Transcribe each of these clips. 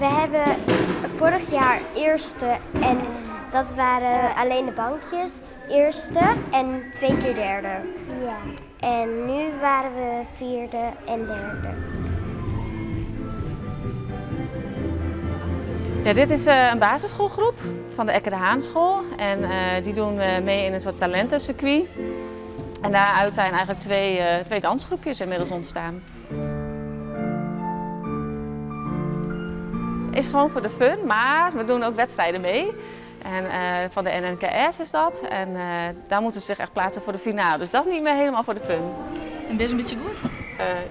We hebben vorig jaar eerste en dat waren alleen de bankjes. Eerste en twee keer derde. Ja. En nu waren we vierde en derde. Ja, dit is een basisschoolgroep van de Ekke de Haanschool. En die doen mee in een soort talentencircuit. En daaruit zijn eigenlijk twee dansgroepjes inmiddels ontstaan. Is gewoon voor de fun, maar we doen ook wedstrijden mee. En van de NNKS is dat. En daar moeten ze zich echt plaatsen voor de finale. Dus dat is niet meer helemaal voor de fun. En best een beetje goed?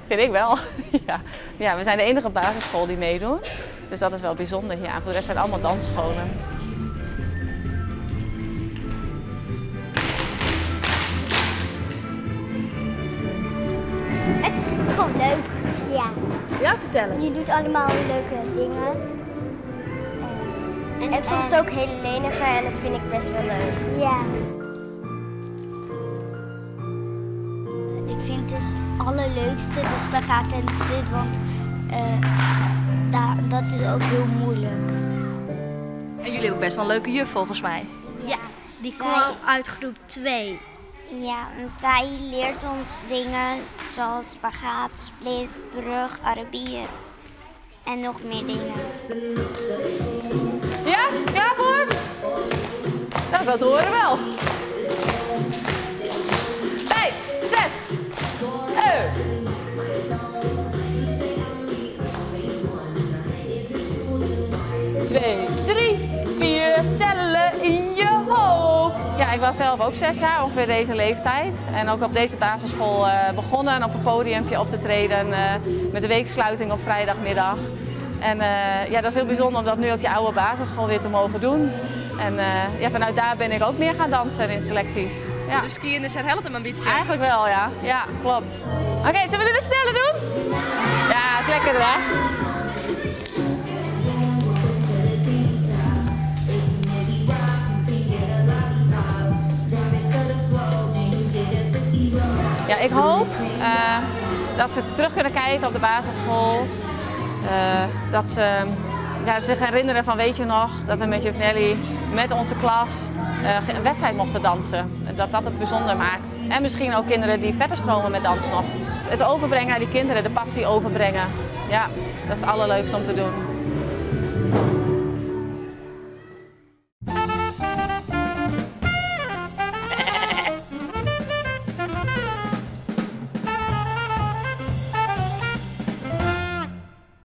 Vind ik wel. Ja. Ja, we zijn de enige basisschool die meedoet. Dus dat is wel bijzonder. Ja, voor de rest zijn het allemaal dansscholen. Het is gewoon leuk. Ja. Ja, vertel eens. Je doet allemaal leuke dingen. En soms ook hele lenige en dat vind ik best wel leuk. Ja. Ik vind het allerleukste de spagaat en de split, want dat is ook heel moeilijk. En jullie hebben ook best wel een leuke juf volgens mij. Ja, die kwam uit groep 2. Ja, en zij leert ons dingen zoals spagaat, split, brug, Arabier en nog meer dingen. Ja, klaar voor? Nou, dat horen we wel. 5, 6, 7. 2, 3, 4, tellen in je hoofd. Ja, ik was zelf ook 6 jaar, ongeveer deze leeftijd. En ook op deze basisschool begonnen op een podiumpje op te treden met de weeksluiting op vrijdagmiddag. En dat is heel bijzonder om dat nu op je oude basisschool weer te mogen doen. En vanuit daar ben ik ook meer gaan dansen in selecties. Ja. Dus skiën is het helpt hem een beetje? Eigenlijk wel, ja. Ja, klopt. Oké, zullen we dit sneller doen? Ja, is lekker hè? Ja, ik hoop dat ze terug kunnen kijken op de basisschool. Dat ze zich herinneren van, weet je nog, dat we met juf Nelly, met onze klas een wedstrijd mochten dansen. En dat dat het bijzonder maakt. En misschien ook kinderen die verder stromen met dans nog. Het overbrengen aan die kinderen, de passie overbrengen. Ja, dat is het allerleukste om te doen.